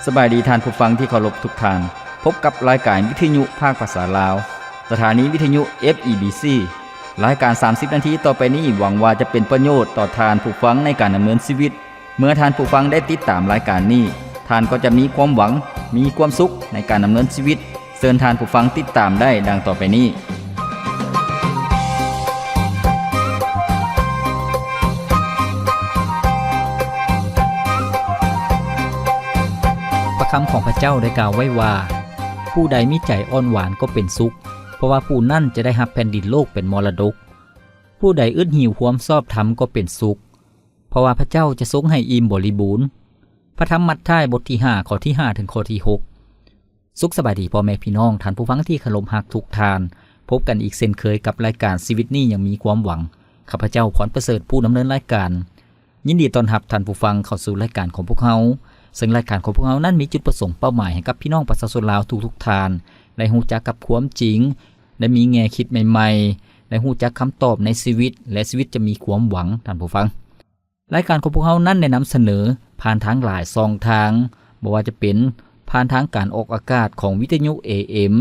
ສະບາຍດີທ່ານຜູ້ຟັງທີ່ເຄົາລົບທຸກທ່ານ. ພົບກັບລາຍການວິທະຍຸພາກພາສາລາວ, ສະຖານີວິທະຍຸ ເອຟ ອີ ບີ ຊີ. ລາຍການສາມສິບນາທີຕໍ່ໄປນີ້ ຫວັງວ່າຈະເປັນປະໂຫຍດຕໍ່ທ່ານຜູ້ຟັງໃນການດຳເນີນຊີວິດ. ເມື່ອທ່ານຜູ້ຟັງໄດ້ຕິດຕາມລາຍການນີ້, ທ່ານກໍຈະມີຄວາມຫວັງ, ມີຄວາມສຸກໃນການດຳເນີນຊີວິດ. ເຊີນທ່ານຜູ້ຟັງຕິດຕາມໄດ້ດັ່ງຕໍ່ໄປນີ້. ພະຄຳຂອງພະເຈົ້າໄດ້ກ່າວໄວ້ວ່າ, ຜູ້ໃດມີໃຈອ່ອນຫວານກໍເປັນສຸກ, ເພາະວ່າຜູ້ນັ້ນຈະໄດ້ຮັບແຜ່ນດິນໂລກເປັນມໍລະດົກ. ຜູ້ໃດອຶດຫິວຄວາມຊອບທຳກໍເປັນສຸກ, ເພາະວ່າພະເຈົ້າຈະຊົງໃຫ້ອີ່ມບໍລິບູນ. ພະທຳມັດທາຍ ບົດທີຫ້າ ຂໍ້ທີຫ້າ ເຖິງຂໍ້ທີຫົກ. ສຸກສະບາຍດີພໍ່ແມ່ພີ່ນ້ອງ, ທ່ານຜູ້ຟັງທີ່ເຄົາລົບຮັກທຸກທ່ານ. ພົບກັນອີກເຊັ່ນເຄີຍກັບລາຍການຊີວິດນີ້ຍັງມີຄວາມຫວັງ. ຂ້າພະເຈົ້າ ພອນປະເສີດ ຜູ້ດຳເນີນລາຍການ. ຍິນດີຕ້ອນຮັບທ່ານຜູ້ຟັງເຂົ້າສູ່ລາຍການຂອງພວກເຮົາ, ເຊິ່ງລາຍການຂອງພວກເຮົານັ້ນມີຈຸດປະສົງເປົ້າໝາຍໃຫ້ກັບພີ່ນ້ອງປະຊາຊົນລາວທຸກໆທ່ານ ໄດ້ຮູ້ຈັກກັບຄວາມຈິງ, ໄດ້ມີແງ່ຄິດໃໝ່ໆ, ໄດ້ຮູ້ຈັກຄຳຕອບໃນຊີວິດ ແລະ ຊີວິດຈະມີຄວາມຫວັງ, ທ່ານຜູ້ຟັງ. ລາຍການຂອງພວກເຮົານັ້ນໄດ້ນຳສະເໜີຜ່ານທາງຫຼາຍຊ່ອງທາງ, ບໍ່ວ່າຈະເປັນຜ່ານທາງການອອກອາກາດຂອງວິທະຍຸ ເອເອັມ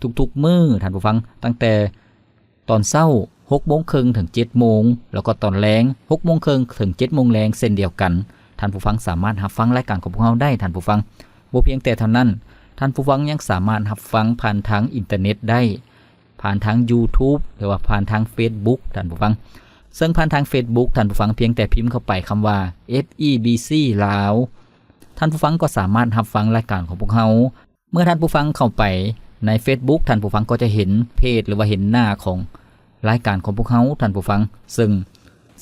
ທຸກໆມື້, ທ່ານຜູ້ຟັງ, ຕັ້ງແຕ່ຕອນເຊົ້າຫົກໂມງເຄິ່ງເຖິງເຈັດໂມງ, ແລ້ວກໍຕອນແລງຫົກໂມງເຄິ່ງເຖິງເຈັດໂມງແລງເຊັ່ນດຽວກັນ. ທ່ານຜູ້ຟັງສາມາດຮັບຟັງລາຍການຂອງພວກເຮົາໄດ້, ທ່ານຜູ້ຟັງ. ບໍ່ພຽງແຕ່ເທົ່ານັ້ນ, ທ່ານຜູ້ຟັງຍັງສາມາດຮັບຟັງຜ່ານທາງອິນເຕີເນັດໄດ້, ຜ່ານທາງ YouTube ຫຼືວ່າຜ່ານທາງ Facebook ທ່ານຜູ້ຟັງ. ເຊິ່ງຜ່ານທາງ Facebook ທ່ານຜູ້ຟັງພຽງແຕ່ພິມເຂົ້າໄປຄຳວ່າ ເອຟ ອີ ບີ ຊີ ລາວ, ທ່ານຜູ້ຟັງກໍສາມາດຮັບຟັງລາຍການຂອງພວກເຮົາ. ເມື່ອທ່ານຜູ້ຟັງເຂົ້າໄປໃນ Facebook ທ່ານຜູ້ຟັງກໍຈະເຫັນເພຈ ຫຼືວ່າເຫັນໜ້າຂອງລາຍການຂອງພວກເຮົາ, ທ່ານຜູ້ຟັງ. ເຊິ່ງ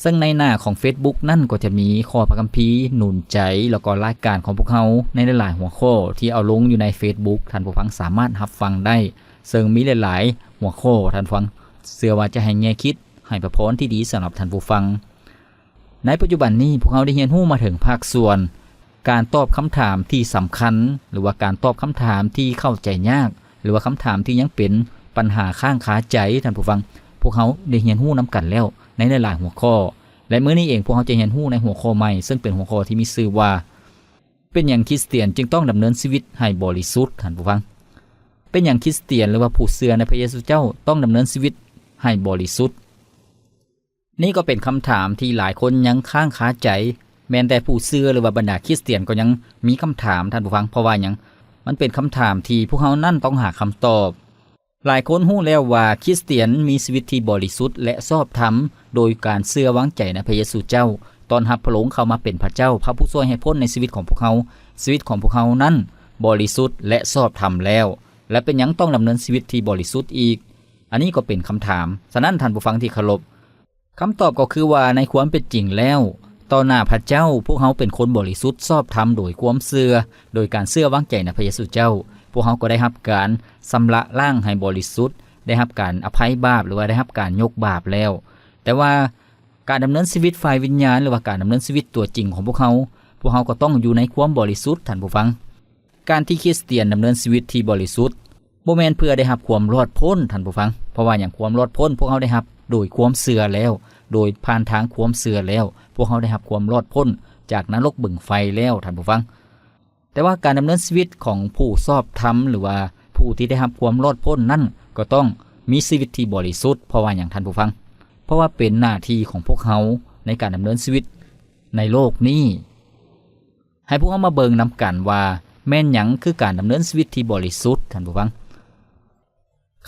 ເຊິ່ງໃນໜ້າຂອງ Facebook ນັ້ນກໍຈະມີຂໍ້ພະຄຳພີໜູນໃຈ ແລ້ວກໍລາຍການຂອງພວກເຮົາໃນຫຼາຍໆຫົວຂໍ້ທີ່ເອົາລົງຢູ່ໃນ Facebook ທ່ານຜູ້ຟັງສາມາດຮັບຟັງໄດ້, ເຊິ່ງມີຫຼາຍໆຫົວຂໍ້, ທ່ານຜູ້ຟັງ, ເຊື່ອວ່າຈະໃຫ້ແງ່ຄິດ, ໃຫ້ພະພອນທີ່ດີສຳລັບທ່ານຜູ້ຟັງ. ໃນປັດຈຸບັນນີ້ ພວກເຮົາໄດ້ຮຽນຮູ້ມາເຖິງພາກສ່ວນ ການຕອບຄຳຖາມທີ່ສຳຄັນ ຫຼືວ່າການຕອບຄຳຖາມທີ່ເຂົ້າໃຈຍາກ ຫຼືວ່າຄຳຖາມທີ່ຍັງເປັນປັນຫາຄ້າງຄາໃຈ, ທ່ານຜູ້ຟັງ, ພວກເຮົາໄດ້ຮຽນຮູ້ນຳກັນແລ້ວໃນຫຼາຍໆຫົວຂໍ້. ແລະ ມື້ນີ້ເອງພວກເຮົາຈະຮຽນຮູ້ໃນຫົວຂໍ້ໃໝ່, ເຊິ່ງເປັນຫົວຂໍ້ທີ່ມີຊື່ວ່າ ເປັນຫຍັງຄຣິສຕຽນຈຶ່ງຕ້ອງດຳເນີນຊີວິດໃຫ້ບໍລິສຸດ? ທ່ານຜູ້ຟັງ, ເປັນຫຍັງຄຣິສຕຽນ ຫຼືວ່າຜູ້ເຊື່ອໃນພະເຢຊູເຈົ້າຕ້ອງດຳເນີນຊີວິດໃຫ້ບໍລິສຸດ? ນີ້ກໍເປັນຄຳຖາມທີ່ຫຼາຍຄົນຍັງຄ້າງຄາໃຈ, ແມ່ນແຕ່ຜູ້ເຊື່ອ ຫຼືວ່າບັນດາຄຣິສຕຽນກໍຍັງມີຄຳຖາມ, ທ່ານຜູ້ຟັງ, ເພາະວ່າຫຍັງ? ມັນເປັນຄຳຖາມທີ່ພວກເຮົານັ້ນຕ້ອງຫາຄຳຕອບ. ຫຼາຍຄົນຮູ້ແລ້ວວ່າຄຣິສຕຽນມີຊີວິດທີ່ບໍລິສຸດ ແລະ ຊອບທຳ ໂດຍການເຊື່ອວາງໃຈໃນພະເຢຊູເຈົ້າ, ຕ້ອນຮັບພະອົງເຂົ້າມາເປັນພະເຈົ້າ, ພະຜູ້ຊ່ວຍໃຫ້ພົ້ນໃນຊີວິດຂອງພວກເຮົາ. ຊີວິດຂອງພວກເຮົານັ້ນບໍລິສຸດ ແລະ ຊອບທຳແລ້ວ, ແລະ ເປັນຫຍັງຕ້ອງດຳເນີນຊີວິດທີ່ບໍລິສຸດອີກ? ອັນນີ້ກໍເປັນຄຳຖາມ. ສະນັ້ນ, ທ່ານຜູ້ຟັງທີ່ເຄົາລົບ, ຄຳຕອບກໍຄືວ່າ ໃນຄວາມເປັນຈິງແລ້ວ, ຕໍ່ໜ້າພະເຈົ້າ, ພວກເຮົາເປັນຄົນບໍລິສຸດຊອບທຳໂດຍຄວາມເຊື່ອ, ໂດຍການເຊື່ອວາງໃຈໃນພະເຢຊູເຈົ້າ. ພວກເຮົາກໍໄດ້ຮັບການຊຳລະລ້າງໃຫ້ບໍລິສຸດ, ໄດ້ຮັບການອະໄພບາບ ຫຼືວ່າໄດ້ຮັບການຍົກບາບແລ້ວ. ແຕ່ວ່າການດຳເນີນຊີວິດຝ່າຍວິນຍານ ຫຼືວ່າການດຳເນີນຊີວິດຕົວຈິງຂອງພວກເຮົາ, ພວກເຮົາກໍຕ້ອງຢູ່ໃນຄວາມບໍລິສຸດ, ທ່ານຜູ້ຟັງ. ການທີ່ຄຣິສຕຽນດຳເນີນຊີວິດທີ່ບໍລິສຸດ ບໍ່ແມ່ນເພື່ອໄດ້ຮັບຄວາມລອດພົ້ນ, ທ່ານຜູ້ຟັງ. ເພາະວ່າຫຍັງ? ຄວາມລອດພົ້ນພວກເຮົາໄດ້ຮັບໂດຍຄວາມເຊື່ອແລ້ວ, ໂດຍຜ່ານທາງຄວາມເຊື່ອແລ້ວ, ພວກເຮົາໄດ້ຮັບຄວາມລອດພົ້ນຈາກນະລົກບຶງໄຟແລ້ວ, ທ່ານຜູ້ຟັງ. ແຕ່ວ່າການດຳເນີນຊີວິດຂອງຜູ້ຊອບທຳ ຫຼືວ່າຜູ້ທີ່ໄດ້ຮັບຄວາມລອດພົ້ນນັ້ນ ກໍຕ້ອງມີຊີວິດທີ່ບໍລິສຸດ. ເພາະວ່າຫຍັງ, ທ່ານຜູ້ຟັງ? ເພາະວ່າເປັນໜ້າທີ່ຂອງພວກເຮົາໃນການດຳເນີນຊີວິດໃນໂລກນີ້. ໃຫ້ພວກເຮົາມາເບິ່ງນຳກັນວ່າແມ່ນຫຍັງຄືການດຳເນີນຊີວິດທີ່ບໍລິສຸດ, ທ່ານຜູ້ຟັງ.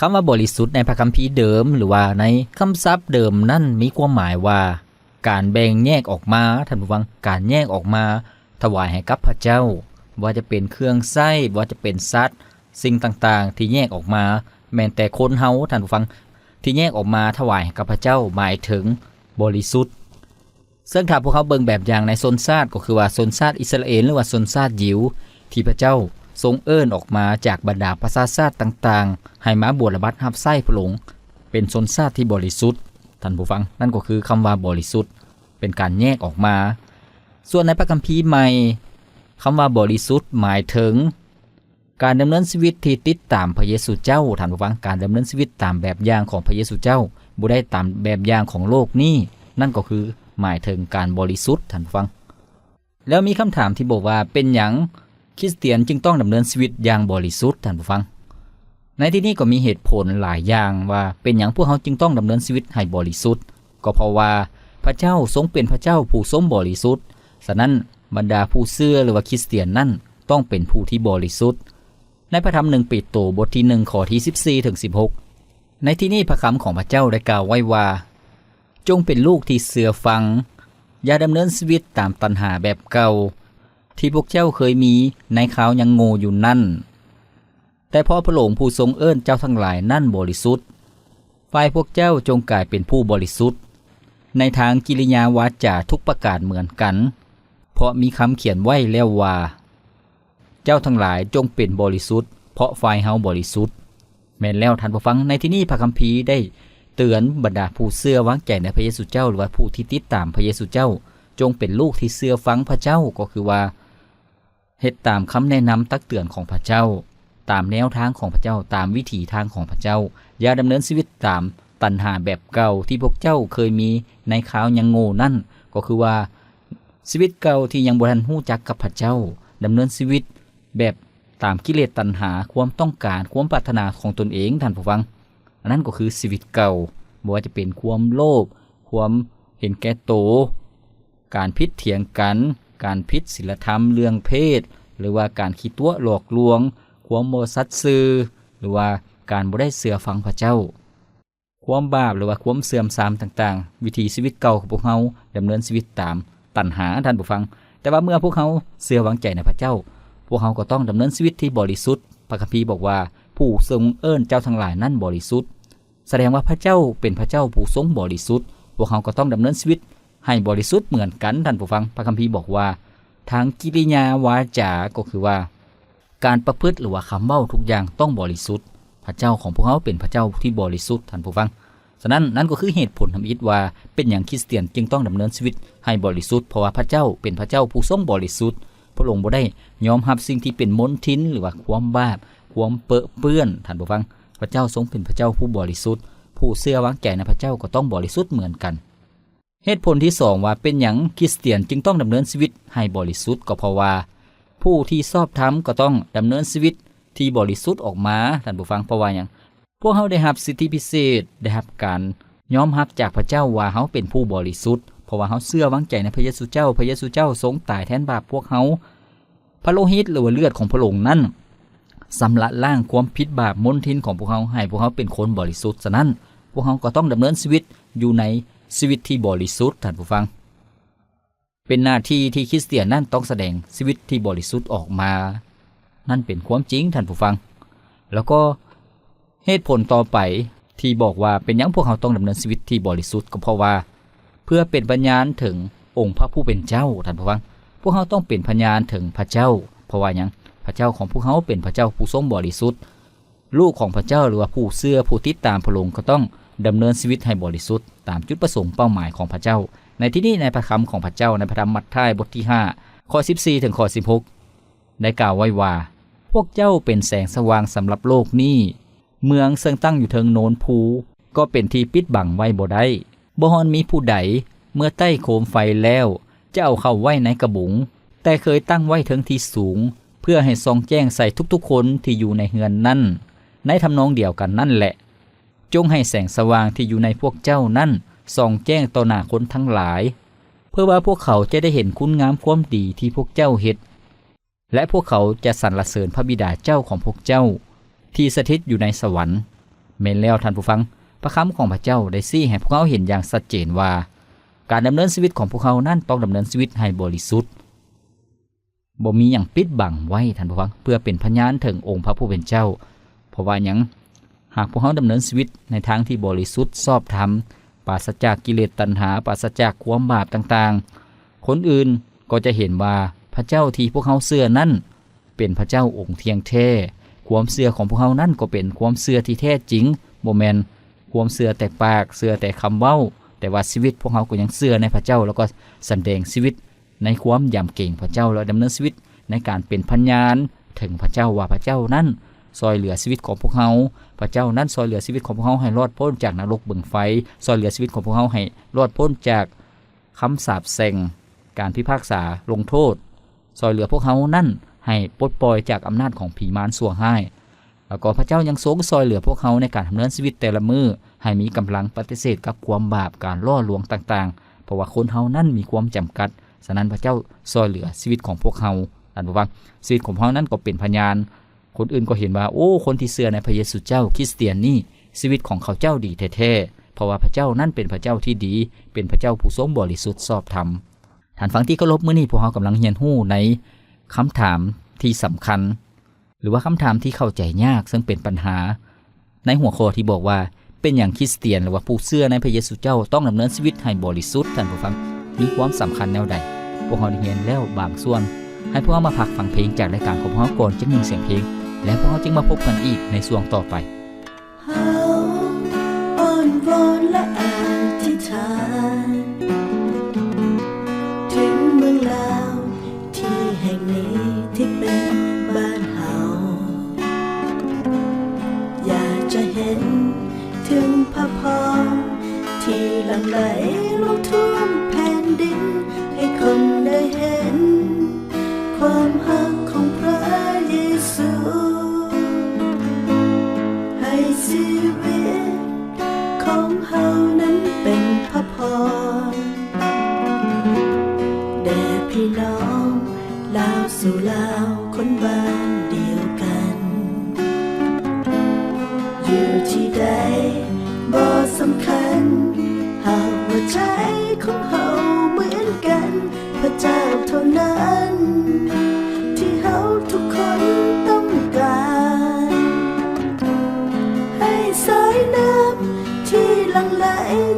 ຄຳວ່າບໍລິສຸດໃນພະຄຳພີເດີມ ຫຼືວ່າໃນຄຳສັບເດີມນັ້ນ ມີຄວາມໝາຍວ່າການແບ່ງແຍກອອກມາ, ທ່ານຜູ້ຟັງ, ການແຍກອອກມາຖວາຍໃຫ້ກັບພະເຈົ້າ, ບໍ່ວ່າຈະເປັນເຄື່ອງໃຊ້, ບໍ່ວ່າຈະເປັນສັດ, ສິ່ງຕ່າງໆທີ່ແຍກອອກມາ, ແມ່ນແຕ່ຄົນເຮົາ, ທ່ານຜູ້ຟັງ, ທີ່ແຍກອອກມາຖວາຍໃຫ້ກັບພະເຈົ້າ, ໝາຍເຖິງບໍລິສຸດ. ເຊິ່ງຖ້າພວກເຮົາເບິ່ງແບບຢ່າງໃນຊົນຊາດ, ກໍຄືວ່າຊົນຊາດອິດສະຣາເອນ ຫຼືວ່າຊົນຊາດຢິວ ທີ່ພະເຈົ້າຊົງເອີ້ນອອກມາຈາກບັນດາປະຊາຊາດຕ່າງໆ ໃຫ້ມາບົວລະບັດຮັບໃຊ້ພະອົງ ເປັນຊົນຊາດທີ່ບໍລິສຸດ, ທ່ານຜູ້ຟັງ, ນັ້ນກໍຄືຄຳວ່າບໍລິສຸດ, ເປັນການແຍກອອກມາ. ສ່ວນໃນພະຄຳພີໃໝ່, ຄຳວ່າບໍລິສຸດໝາຍເຖິງ ການດຳເນີນຊີວິດທີ່ຕິດຕາມພະເຢຊູເຈົ້າ, ທ່ານຜູ້ຟັງ, ການດຳເນີນຊີວິດຕາມແບບຢ່າງຂອງພະເຢຊູເຈົ້າ, ບໍ່ໄດ້ຕາມແບບຢ່າງຂອງໂລກນີ້, ນັ້ນກໍຄືໝາຍເຖິງການບໍລິສຸດ, ທ່ານຜູ້ຟັງ. ແລ້ວມີຄຳຖາມທີ່ບອກວ່າ ເປັນຫຍັງ ຄຣິສຕຽນຈຶ່ງຕ້ອງດຳເນີນຊີວິດຢ່າງບໍລິສຸດ, ທ່ານຜູ້ຟັງ. ໃນທີ່ນີ້ກໍມີເຫດຜົນຫຼາຍຢ່າງວ່າເປັນຫຍັງພວກເຮົາຈຶ່ງຕ້ອງດຳເນີນຊີວິດໃຫ້ບໍລິສຸດ. ກໍເພາະວ່າພະເຈົ້າຊົງເປັນພະເຈົ້າຜູ້ຊົງບໍລິສຸດ. ສະນັ້ນ, ບັນດາຜູ້ເຊື່ອ ຫຼືວ່າຄຣິສຕຽນນັ້ນ ຕ້ອງເປັນຜູ້ທີ່ບໍລິສຸດ. ໃນພະທຳໜຶ່ງເປໂຕ ບົດທີໜຶ່ງ ຂໍ້ທີສິບສີ່ເຖິງສິບຫົກ, ໃນທີ່ນີ້ພະຄຳຂອງພະເຈົ້າໄດ້ກ່າວໄວ້ວ່າ, ຈົ່ງເປັນລູກທີ່ເຊື່ອຟັງ, ຢ່າດຳເນີນຊີວິດຕາມຕັນຫາແບບເກົ່າ ທີ່ພວກເຈົ້າເຄີຍມີໃນຄາວຍັງໂງ່ຢູ່ນັ້ນ. ແຕ່ເພາະພະອົງຜູ້ຊົງເອີ້ນເຈົ້າທັງຫຼາຍນັ້ນບໍລິສຸດ, ຝ່າຍພວກເຈົ້າຈົ່ງກາຍເປັນຜູ້ບໍລິສຸດ ໃນທາງກິລິຍາວາຈາທຸກປະການເໝືອນກັນ, ເພາະມີຄຳຂຽນໄວ້ແລ້ວວ່າ, ເຈົ້າທັງຫຼາຍຈົ່ງເປັນບໍລິສຸດ, ເພາະຝ່າຍເຮົາບໍລິສຸດ. ແມ່ນແລ້ວທ່ານຜູ້ຟັງ, ໃນທີ່ນີ້ພະຄຳພີໄດ້ເຕືອນບັນດາຜູ້ເຊື່ອວາງໃຈໃນພະເຢຊູເຈົ້າ ຫຼືວ່າຜູ້ທີ່ຕິດຕາມພະເຢຊູເຈົ້າ, ຈົ່ງເປັນລູກທີ່ເຊື່ອຟັງພະເຈົ້າ, ກໍຄືວ່າ ເຮັດຕາມຄຳແນະນຳຕັກເຕືອນຂອງພະເຈົ້າ, ຕາມແນວທາງຂອງພະເຈົ້າ, ຕາມວິຖີທາງຂອງພະເຈົ້າ. ຢ່າດຳເນີນຊີວິດຕາມຕັນຫາແບບເກົ່າທີ່ພວກເຈົ້າເຄີຍມີໃນຄາວຍັງໂງ່ນັ້ນ, ກໍຄືວ່າຊີວິດເກົ່າທີ່ຍັງບໍ່ທັນຮູ້ຈັກກັບພະເຈົ້າ, ດຳເນີນຊີວິດແບບຕາມກິເລດຕັນຫາ, ຄວາມຕ້ອງການ, ຄວາມປາດຖະໜາຂອງຕົນເອງ, ທ່ານຜູ້ຟັງ. ອັນນັ້ນກໍຄືຊີວິດເກົ່າ, ບໍ່ວ່າຈະເປັນຄວາມໂລບ, ຄວາມເຫັນແກ່ໂຕ, ການຜິດຖຽງກັນ, ການຜິດສິນລະທຳເລື່ອງເພດ, ຫຼືວ່າການຂີ້ຕົວະຫຼອກລວງ, ຄວາມບໍ່ສັດຊື່, ຫຼືວ່າການບໍ່ໄດ້ເຊື່ອຟັງພະເຈົ້າ, ຄວາມບາບ ຫຼືວ່າຄວາມເສື່ອມຊາມຕ່າງໆ, ວິຖີຊີວິດເກົ່າຂອງພວກເຮົາດຳເນີນຊີວິດຕາມຕັນຫາ, ທ່ານຜູ້ຟັງ. ແຕ່ວ່າເມື່ອພວກເຮົາເຊື່ອວາງໃຈໃນພະເຈົ້າ, ພວກເຮົາກໍຕ້ອງດຳເນີນຊີວິດທີ່ບໍລິສຸດ. ພະຄຳພີບອກວ່າ, ຜູ້ຊົງເອີ້ນເຈົ້າທັງຫຼາຍນັ້ນບໍລິສຸດ. ສະແດງວ່າພະເຈົ້າເປັນພະເຈົ້າຜູ້ຊົງບໍລິສຸດ, ພວກເຮົາກໍຕ້ອງດຳເນີນຊີວິດໃຫ້ບໍລິສຸດເໝືອນກັນ, ທ່ານຜູ້ຟັງ. ພະຄຳພີບອກວ່າ ທາງກິລິຍາວາຈາ ກໍຄືວ່າ ການປະພຶດ ຫຼືວ່າຄຳເວົ້າທຸກຢ່າງຕ້ອງບໍລິສຸດ. ພະເຈົ້າຂອງພວກເຮົາເປັນພະເຈົ້າທີ່ບໍລິສຸດ, ທ່ານຜູ້ຟັງ. ສະນັ້ນ, ນັ້ນກໍຄືເຫດຜົນທຳອິດວ່າ ເປັນຫຍັງຄຣິສຕຽນຈຶ່ງຕ້ອງດຳເນີນຊີວິດໃຫ້ບໍລິສຸດ, ເພາະວ່າພະເຈົ້າເປັນພະເຈົ້າຜູ້ຊົງບໍລິສຸດ. ພະອົງບໍ່ໄດ້ຍອມຮັບສິ່ງທີ່ເປັນມົນທິນ ຫຼືວ່າຄວາມບາບ, ຄວາມເປິເປື້ອນ, ທ່ານຜູ້ຟັງ. ພະເຈົ້າຊົງເປັນພະເຈົ້າຜູ້ບໍລິສຸດ, ຜູ້ເຊື່ອວາງໃຈໃນພະເຈົ້າກໍຕ້ອງບໍລິສຸດເໝືອນກັນ. ເຫດຜົນທີສອງວ່າເປັນຫຍັງຄຣິສຕຽນຈຶ່ງຕ້ອງດຳເນີນຊີວິດໃຫ້ບໍລິສຸດ, ກໍເພາະວ່າຜູ້ທີ່ຊອບທຳກໍຕ້ອງດຳເນີນຊີວິດທີ່ບໍລິສຸດອອກມາ, ທ່ານຜູ້ຟັງ. ເພາະວ່າຫຍັງ? ພວກເຮົາໄດ້ຮັບສິດທິພິເສດ, ໄດ້ຮັບການຍອມຮັບຈາກພະເຈົ້າວ່າເຮົາເປັນຜູ້ບໍລິສຸດ, ເພາະວ່າເຮົາເຊື່ອວາງໃຈໃນພະເຢຊູເຈົ້າ, ພະເຢຊູເຈົ້າຊົງຕາຍແທນບາບພວກເຮົາ. ພະໂລຫິດ ຫຼືວ່າເລືອດຂອງພະອົງນັ້ນ ຊຳລະລ້າງຄວາມຜິດບາບມົນທິນຂອງພວກເຮົາ ໃຫ້ພວກເຮົາເປັນຄົນບໍລິສຸດ. ສະນັ້ນ, ພວກເຮົາກໍຕ້ອງດຳເນີນຊີວິດຢູ່ໃນຊີວິດທີ່ບໍລິສຸດ, ທ່ານຜູ້ຟັງ. ເປັນໜ້າທີ່ທີ່ຄຣິສຕຽນນັ້ນຕ້ອງສະແດງຊີວິດທີ່ບໍລິສຸດອອກມາ. ນັ້ນເປັນຄວາມຈິງ, ທ່ານຜູ້ຟັງ. ແລ້ວກໍ ເຫດຜົນຕໍ່ໄປທີ່ບອກວ່າເປັນຫຍັງພວກເຮົາຕ້ອງດຳເນີນຊີວິດທີ່ບໍລິສຸດ, ກໍເພາະວ່າເພື່ອເປັນພະຍານເຖິງອົງພະຜູ້ເປັນເຈົ້າ, ທ່ານຜູ້ຟັງ. ພວກເຮົາຕ້ອງເປັນພະຍານເຖິງພະເຈົ້າ. ເພາະວ່າຫຍັງ? ພະເຈົ້າຂອງພວກເຮົາເປັນພະເຈົ້າຜູ້ຊົງບໍລິສຸດ. ລູກຂອງພະເຈົ້າ ຫຼືວ່າຜູ້ເຊື່ອ ຜູ້ຕິດຕາມພະອົງ ກໍຕ້ອງດຳເນີນຊີວິດໃຫ້ບໍລິສຸດ ຕາມຈຸດປະສົງເປົ້າໝາຍຂອງພະເຈົ້າ. ໃນທີ່ນີ້, ໃນພະຄຳຂອງພະເຈົ້າ ໃນພະທຳມັດທາຍ ບົດທີຫ້າ ຂໍ້ສິບສີ່ເຖິງຂໍ້ສິບຫົກ ໄດ້ກ່າວໄວ້ວ່າ, ພວກເຈົ້າເປັນແສງສະຫວ່າງສຳລັບໂລກນີ້. ເມືອງເຊິ່ງຕັ້ງຢູ່ເທິງໂນນພູ ກໍເປັນທີ່ປິດບັງໄວ້ບໍ່ໄດ້. ບໍ່ຮອນມີຜູ້ໃດເມື່ອໄຕ້ໂຄມໄຟແລ້ວ ຈະເອົາເຂົ້າໄວ້ໃນກະບຸງ, ແຕ່ເຄີຍຕັ້ງໄວ້ເທິງທີ່ສູງ ເພື່ອໃຫ້ສ່ອງແຈ້ງໃສ່ທຸກໆຄົນທີ່ຢູ່ໃນເຮືອນນັ້ນ. ໃນທຳນອງດຽວກັນນັ້ນແຫຼະ, ຈົ່ງໃຫ້ແສງສະຫວ່າງທີ່ຢູ່ໃນພວກເຈົ້ານັ້ນສ່ອງແຈ້ງຕໍ່ໜ້າຄົນທັງຫຼາຍ, ເພື່ອວ່າພວກເຂົາຈະໄດ້ເຫັນຄຸນງາມຄວາມດີທີ່ພວກເຈົ້າເຮັດ. ແລະ ພວກເຂົາຈະສັນລະເສີນພະບິດາເຈົ້າຂອງພວກເຈົ້າ ທີ່ສະຖິດຢູ່ໃນສະຫວັນ. ແມ່ນແລ້ວທ່ານຜູ້ຟັງ, ພະຄຳຂອງພະເຈົ້າໄດ້ຊີ້ໃຫ້ພວກເຮົາເຫັນຢ່າງຊັດເຈນວ່າ ການດຳເນີນຊີວິດຂອງພວກເຮົານັ້ນຕ້ອງດຳເນີນຊີວິດໃຫ້ບໍລິສຸດ, ບໍ່ມີຫຍັງປິດບັງໄວ້, ທ່ານຜູ້ຟັງ, ເພື່ອເປັນພະຍານເຖິງອົງພະຜູ້ເປັນເຈົ້າ. ເພາະວ່າຫຍັງ? ຫາກພວກເຮົາດຳເນີນຊີວິດໃນທາງທີ່ບໍລິສຸດຊອບທຳ, ປາສະຈາກກິເລດຕັນຫາ, ປາສະຈາກຄວາມບາບຕ່າງໆ, ຄົນອື່ນກໍຈະເຫັນວ່າພະເຈົ້າທີ່ພວກເຮົາເຊື່ອນັ້ນເປັນພະເຈົ້າອົງທ່ຽງແທ້. ຄວາມເຊື່ອຂອງພວກເຮົານັ້ນກໍເປັນຄວາມເຊື່ອທີ່ແທ້ຈິງ, ບໍ່ແມ່ນຄວາມເຊື່ອແຕ່ປາກ, ເຊື່ອແຕ່ຄຳເວົ້າ, ແຕ່ວ່າຊີວິດພວກເຮົາກໍຍັງເຊື່ອໃນພະເຈົ້າ ແລ້ວກໍສຳແດງຊີວິດ ໃນຄວາມຢຳເກງພະເຈົ້າ ແລະ ດຳເນີນຊີວິດໃນການເປັນພະຍານເຖິງພະເຈົ້າ ວ່າພະເຈົ້ານັ້ນຊ່ອຍເຫຼືອຊີວິດຂອງພວກເຮົາ, ພະເຈົ້ານັ້ນຊ່ອຍເຫຼືອຊີວິດຂອງພວກເຮົາໃຫ້ລອດພົ້ນຈາກນະລົກເບິ່ງໄຟ, ຊ່ອຍເຫຼືອຊີວິດຂອງພວກເຮົາໃຫ້ລອດພົ້ນຈາກຄຳສາບແຊ່ງ, ການພິພາກສາລົງໂທດ, ຊ່ອຍເຫຼືອພວກເຮົານັ້ນ ໃຫ້ປົດປ່ອຍຈາກອຳນາດຂອງຜີມານຊົ່ວຮ້າຍ. ແລ້ວກໍພະເຈົ້າຍັງຊົງຊ່ອຍເຫຼືອພວກເຮົາໃນການດຳເນີນຊີວິດແຕ່ລະມື້ ໃຫ້ມີກຳລັງປະຕິເສດກັບຄວາມບາບ, ການຫຼໍ່ລວງຕ່າງໆ, ເພາະວ່າຄົນເຮົານັ້ນມີຄວາມຈຳກັດ. ສະນັ້ນພະເຈົ້າຊ່ອຍເຫຼືອຊີວິດຂອງພວກເຮົາ. ທ່ານຜູ້ຟັງ, ຊີວິດຂອງເຮົານັ້ນກໍເປັນພະຍານ. ຄົນອື່ນກໍເຫັນວ່າ, ໂອ້, ຄົນທີ່ເຊື່ອໃນພະເຢຊູເຈົ້າ, ຄຣິສຕຽນນີ້, ຊີວິດຂອງເຂົາເຈົ້າດີແທ້ໆ, ເພາະວ່າພະເຈົ້ານັ້ນເປັນພະເຈົ້າທີ່ດີ, ເປັນພະເຈົ້າຜູ້ຊົງບໍລິສຸດຊອບທຳ. ທ່ານຟັງທີ່ເຄົາລົບ, ມື້ນີ້ພວກເຮົາກຳລັງຮຽນຮູ້ໃນຄຳຖາມທີ່ສຳຄັນ ຫຼືວ່າຄຳຖາມທີ່ເຂົ້າໃຈຍາກ, ເຊິ່ງເປັນບັນຫາໃນຫົວຂໍ້ທີ່ບອກວ່າ, ເປັນຫຍັງຄຣິສຕຽນ ຫຼືວ່າຜູ້ເຊື່ອໃນພະເຢຊູເຈົ້າຕ້ອງດຳເນີນຊີວິດໃຫ້ບໍລິສຸດ? ທ່ານຜູ້ຟັງ, ມີຄວາມສຳຄັນແນວໃດ? ພວກເຮົາໄດ້ຮຽນແລ້ວບາງສ່ວນ. ໃຫ້ພວກເຮົາມາພັກຟັງເພງຈາກລາຍການຂອງພວກເຮົາກ່ອນຈັກໜຶ່ງສຽງເພງ, ແລ້ວພວກເຮົາຈຶ່ງມາພົບກັນອີກໃນຊ່ວງຕໍ່ໄປ. ເຮົາອ້ອນວອນ ແລະ ອະທິຖານ ເຖິງເມືອງລາວທີ່ແຫ່ງນີ້ ທີ່ເປັນບ້ານເຮົາ. ຢາກຈະເຫັນເຖິງພະພອນ ທີ່ຫຼັ່ງໄຫຼລົງທົ່ວມແຜ່ນດິນ ໃຫ້ຄົນໄດ້ເຫັນ ຄວາມຮັກຂອງພະເຢຊູ ໃຫ້ຊີວິດຂອງເຮົານັ້ນເປັນພະພອນ ແດ່ພີ່ນ້ອງລາວສູ່ລາວ ຄົນບ້ານດຽວກັນ. ຢູ່ທີ່ໃດບໍ່ສຳຄັນ ຫາກວ່າໃຈຂອງເຮົາເໝືອນກັນ, ພະເຈົ້າເທົ່ານັ້ນທີ່ເຮົາທຸກຄົນຕ້ອງການ. ໃຫ້ສາຍນ້ຳທີ່ຫຼັ່ງໄຫຼ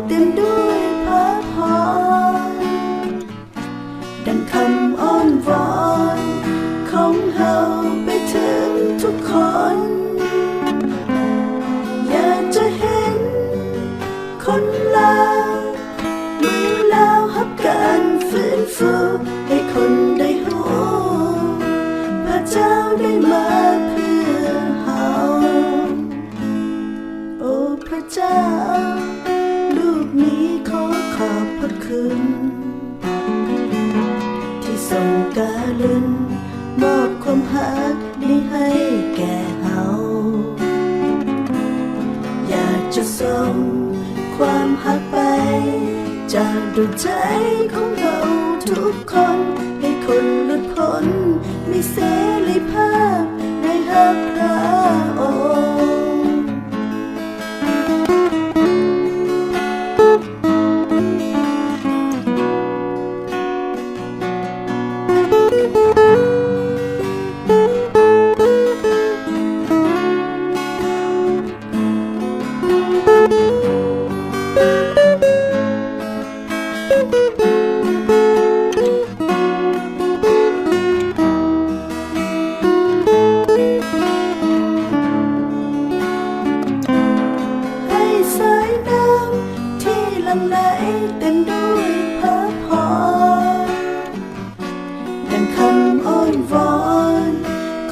ເຕັມດ້ວຍພະພອນ ດັ່ງຄຳອ້ອນວອນຂອງເຮົາໄປເຖິງທຸກຄົນ. ຢາກຈະເຫັນຄົນລາວ ເມືອງລາວຮັບການຟື້ນຟູ ໃຫ້ຄົນໄດ້ຮູ້ ພະເຈົ້າໄດ້ມາເພື່ອເຮົາ. ໂອພະເຈົ້າ, ລູກນີ້ຂໍຂອບພະຄຸນ ທີ່ຊົງກະລຸນມອບຄວາມຮັກນີ້ໃຫ້ແກ່ເຮົາ. ຢາກຈະສົ່ງຄວາມຮັກໄປ ຈາກດວງໃຈຂອງເຮົາທຸກຄົນ ໃຫ້ຄົນຫຼຸດພົ້ນ ມີເສລີພາບໄດ້ຮັບພະອົງ. ໃຫ້ສາຍນ້ຳທີ່ຫຼັ່ງໄຫຼເຕັມດ້ວຍພະພອນ ດັ່ງຄຳອ້ອນວອນ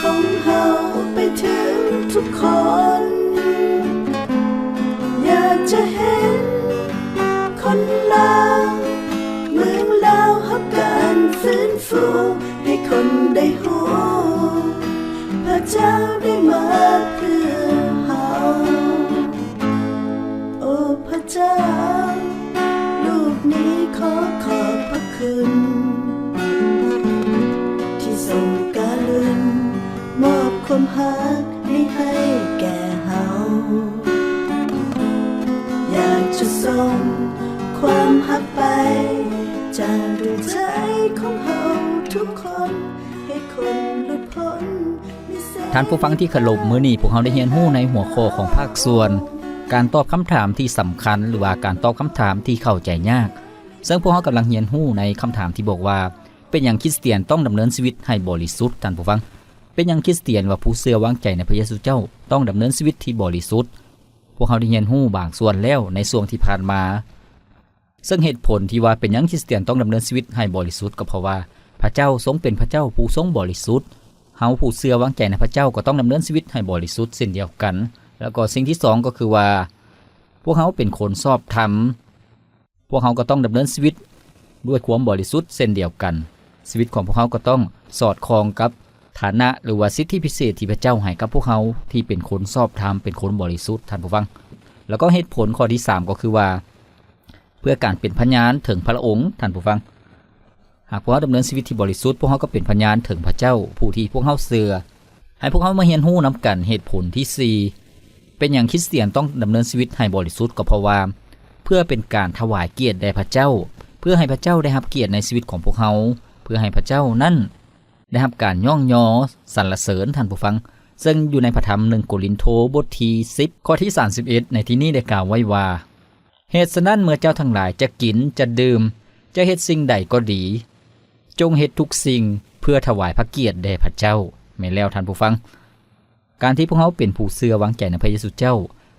ຂອງເຮົາໄປເຖິງທຸກຄົນ. ຢາກຈະເຫັນຄົນລາວ ເມືອງລາວຮັບການຟື້ນຟູ ໃຫ້ຄົນໄດ້ຮູ້ ພະເຈົ້າໄດ້ມາເພື່ອເຮົາ. ໂອພະເຈົ້າ, ລູກນີ້ຂໍຂອບພະຄຸນ ທີ່ຊົງກະລຸນມອບຄວາມຮັກນີ້ໃຫ້ແກ່ເຮົາ. ຢາກຈະສົ່ງຄວາມຮັກໄປ ຈາກດວງໃຈຂອງເຮົາທຸກຄົນ ໃຫ້ຄົນຫຼຸດພົ້ນ. ທ່ານຜູ້ຟັງທີ່ເຄົາລົບ, ມື້ນີ້ພວກເຮົາໄດ້ຮຽນຮູ້ໃນຫົວຂໍ້ຂອງພາກສ່ວນ ການຕອບຄຳຖາມທີ່ສຳຄັນ ຫຼືວ່າການຕອບຄຳຖາມທີ່ເຂົ້າໃຈຍາກ. ເຊິ່ງພວກເຮົາກຳລັງຮຽນຮູ້ໃນຄຳຖາມທີ່ບອກວ່າ, ເປັນຫຍັງຄຣິສຕຽນຕ້ອງດຳເນີນຊີວິດໃຫ້ບໍລິສຸດ? ທ່ານຜູ້ຟັງ, ເປັນຫຍັງຄຣິສຕຽນ ຫຼືວ່າຜູ້ເຊື່ອວາງໃຈໃນພະເຢຊູເຈົ້າ ຕ້ອງດຳເນີນຊີວິດທີ່ບໍລິສຸດ? ພວກເຮົາໄດ້ຮຽນຮູ້ບາງສ່ວນແລ້ວໃນຊ່ວງທີ່ຜ່ານມາ. ເຊິ່ງເຫດຜົນທີ່ວ່າເປັນຫຍັງຄຣິສຕຽນຕ້ອງດຳເນີນຊີວິດໃຫ້ບໍລິສຸດ ກໍເພາະວ່າພະເຈົ້າຊົງເປັນພະເຈົ້າຜູ້ຊົງບໍລິສຸດ. ເຮົາຜູ້ເຊື່ອວາງໃຈໃນພະເຈົ້າກໍຕ້ອງດຳເນີນຊີວິດໃຫ້ບໍລິສຸດເຊັ່ນດຽວກັນ. ແລ້ວກໍສິ່ງທີສອງກໍຄືວ່າ ພວກເຮົາເປັນຄົນຊອບທຳ, ພວກເຮົາກໍຕ້ອງດຳເນີນຊີວິດດ້ວຍຄວາມບໍລິສຸດເຊັ່ນດຽວກັນ. ຊີວິດຂອງພວກເຮົາກໍຕ້ອງສອດຄ່ອງກັບ ຖານະ ຫຼືວ່າສິດທິພິເສດທີ່ພະເຈົ້າໃຫ້ກັບພວກເຮົາ ທີ່ເປັນຄົນຊອບທຳ ເປັນຄົນບໍລິສຸດ, ທ່ານຜູ້ຟັງ. ແລ້ວກໍເຫດຜົນຂໍ້ທີສາມກໍຄືວ່າ ເພື່ອການເປັນພະຍານເຖິງພະລະອົງ, ທ່ານຜູ້ຟັງ. ຫາກພວກເຮົາດຳເນີນຊີວິດທີ່ບໍລິສຸດ, ພວກເຮົາກໍເປັນພະຍານເຖິງພະເຈົ້າ ຜູ້ທີ່ພວກເຮົາເຊື່ອ. ໃຫ້ພວກເຮົາມາຮຽນຮູ້ນຳກັນເຫດຜົນທີສີ່ ເປັນຫຍັງຄຣິສຕຽນຕ້ອງດຳເນີນຊີວິດໃຫ້ບໍລິສຸດ? ກໍເພາະວ່າ ເພື່ອເປັນການຖວາຍກຽດແດ່ພະເຈົ້າ, ເພື່ອໃຫ້ພະເຈົ້າໄດ້ຮັບກຽດໃນຊີວິດຂອງພວກເຮົາ, ເພື່ອໃຫ້ພະເຈົ້ານັ້ນໄດ້ຮັບການຍ້ອງຍໍສັນລະເສີນ, ທ່ານຜູ້ຟັງ. ເຊິ່ງຢູ່ໃນພະທຳໜຶ່ງໂກລິນໂທ ບົດທີສິບ ຂໍ້ທີສາມສິບເອັດ ໃນທີ່ນີ້ໄດ້ກ່າວໄວ້ວ່າ, ເຫດສະນັ້ນ ເມື່ອເຈົ້າທັງຫຼາຍຈະກິນ, ຈະດື່ມ, ຈະເຮັດສິ່ງໃດກໍດີ, ຈົ່ງເຮັດທຸກສິ່ງເພື່ອຖວາຍພະກຽດແດ່ພະເຈົ້າ. ແມ່ນແລ້ວທ່ານຜູ້ຟັງ, ການທີ່ພວກເຮົາເປັນຜູ້ເຊື່ອວາງໃຈໃນພະເຢຊູເຈົ້າ,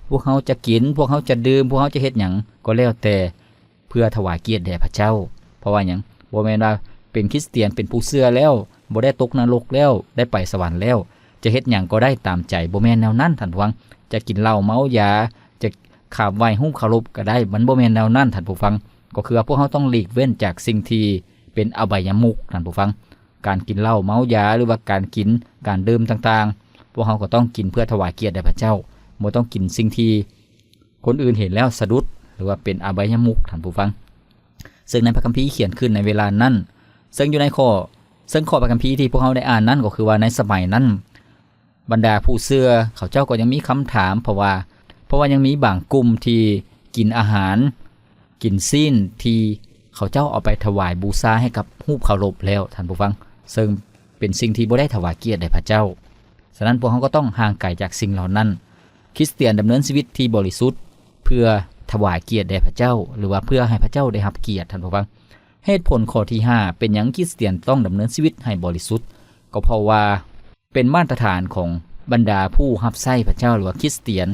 ພວກເຮົາຈະກິນ, ພວກເຮົາຈະດື່ມ, ພວກເຮົາຈະເຮັດຫຍັງກໍແລ້ວແຕ່ ເພື່ອຖວາຍກຽດແດ່ພະເຈົ້າ. ເພາະວ່າຫຍັງ? ບໍ່ແມ່ນວ່າເປັນຄຣິສຕຽນ, ເປັນຜູ້ເຊື່ອແລ້ວ ບໍ່ໄດ້ຕົກນະລົກແລ້ວ ໄດ້ໄປສະຫວັນແລ້ວ ຈະເຮັດຫຍັງກໍໄດ້ຕາມໃຈ, ບໍ່ແມ່ນແນວນັ້ນທ່ານຜູ້ຟັງ. ຈະກິນເຫຼົ້າເມົາຢາ, ຈະຂາບໄຫວ້ຮູບເຄົາລົບກໍໄດ້, ມັນບໍ່ແມ່ນແນວນັ້ນທ່ານຜູ້ຟັງ. ກໍຄືວ່າພວກເຮົາຕ້ອງຫຼີກເວັ້ນຈາກສິ່ງທີ່ເປັນອະບາຍະມຸກ, ທ່ານຜູ້ຟັງ. ການກິນເຫຼົ້າເມົາຢາ ຫຼືວ່າການກິນການດື່ມຕ່າງໆ, ພວກເຮົາກໍຕ້ອງກິນເພື່ອຖວາຍກຽດແດ່ພະເຈົ້າ, ບໍ່ຕ້ອງກິນສິ່ງທີ່ຄົນອື່ນເຫັນແລ້ວສະດຸດ ຫຼືວ່າເປັນອະບາຍະມຸກ, ທ່ານຜູ້ຟັງ. ເຊິ່ງໃນພະຄຳພີຂຽນຂຶ້ນໃນເວລານັ້ນ, ເຊິ່ງຢູ່ໃນຂໍ້, ເຊິ່ງຂໍ້ພະຄຳພີທີ່ພວກເຮົາໄດ້ອ່ານນັ້ນ ກໍຄືວ່າໃນສະໄໝນັ້ນ ບັນດາຜູ້ເຊື່ອເຂົາເຈົ້າກໍຍັງມີຄຳຖາມ, ເພາະວ່າ, ເພາະວ່າຍັງມີບາງກຸ່ມທີ່ກິນອາຫານ, ກິນຊີ້ນທີ່ເຂົາເຈົ້າເອົາໄປຖວາຍບູຊາໃຫ້ກັບຮູບເຄົາລົບແລ້ວ, ທ່ານຜູ້ຟັງ, ເຊິ່ງເປັນສິ່ງທີ່ບໍ່ໄດ້ຖວາຍກຽດແດ່ພະເຈົ້າ. ສະນັ້ນ ພວກເຮົາກໍຕ້ອງຫ່າງໄກຈາກສິ່ງເຫຼົ່ານັ້ນ. ຄຣິສຕຽນດຳເນີນຊີວິດທີ່ບໍລິສຸດ ເພື່ອຖວາຍກຽດແດ່ພະເຈົ້າ ຫຼືວ່າເພື່ອໃຫ້ພະເຈົ້າໄດ້ຮັບກຽດ, ທ່ານຜູ້ຟັງ. ເຫດຜົນຂໍ້ທີຫ້າ ເປັນຫຍັງຄຣິສຕຽນຕ້ອງດຳເນີນຊີວິດໃຫ້ບໍລິສຸດ? ກໍເພາະວ່າ ເປັນມາດຕະຖານຂອງບັນດາຜູ້ຮັບໃຊ້ພະເຈົ້າ ຫຼືວ່າຄຣິສຕຽນ.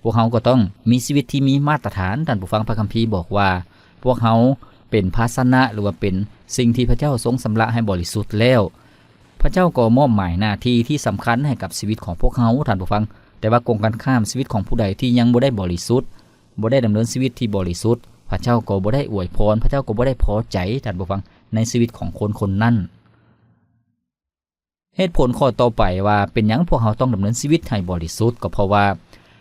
ພວກເຮົາກໍຕ້ອງມີຊີວິດທີ່ມີມາດຕະຖານ. ທ່ານຜູ້ຟັງ, ພະຄຳພີບອກວ່າ ພວກເຮົາເປັນພາຊະນະ ຫຼືວ່າເປັນສິ່ງທີ່ພະເຈົ້າຊົງຊຳລະໃຫ້ບໍລິສຸດແລ້ວ. ພະເຈົ້າກໍມອບໝາຍໜ້າທີ່ທີ່ສຳຄັນໃຫ້ກັບຊີວິດຂອງພວກເຮົາ, ທ່ານຜູ້ຟັງ. ແຕ່ວ່າກົງກັນຂ້າມ, ຊີວິດຂອງຜູ້ໃດທີ່ຍັງບໍ່ໄດ້ບໍລິສຸດ, ບໍ່ໄດ້ດຳເນີນຊີວິດທີ່ບໍລິສຸດ, ພະເຈົ້າກໍບໍ່ໄດ້ອວຍພອນ, ພະເຈົ້າກໍບໍ່ໄດ້ພໍໃຈ, ທ່ານຜູ້ຟັງ, ໃນຊີວິດຂອງຄົນຄົນນັ້ນ. ເຫດຜົນຂໍ້ຕໍ່ໄປວ່າ ເປັນຫຍັງພວກເຮົາຕ້ອງດຳເນີນຊີວິດໃຫ້ບໍລິສຸດ? ກໍເພາະວ່າ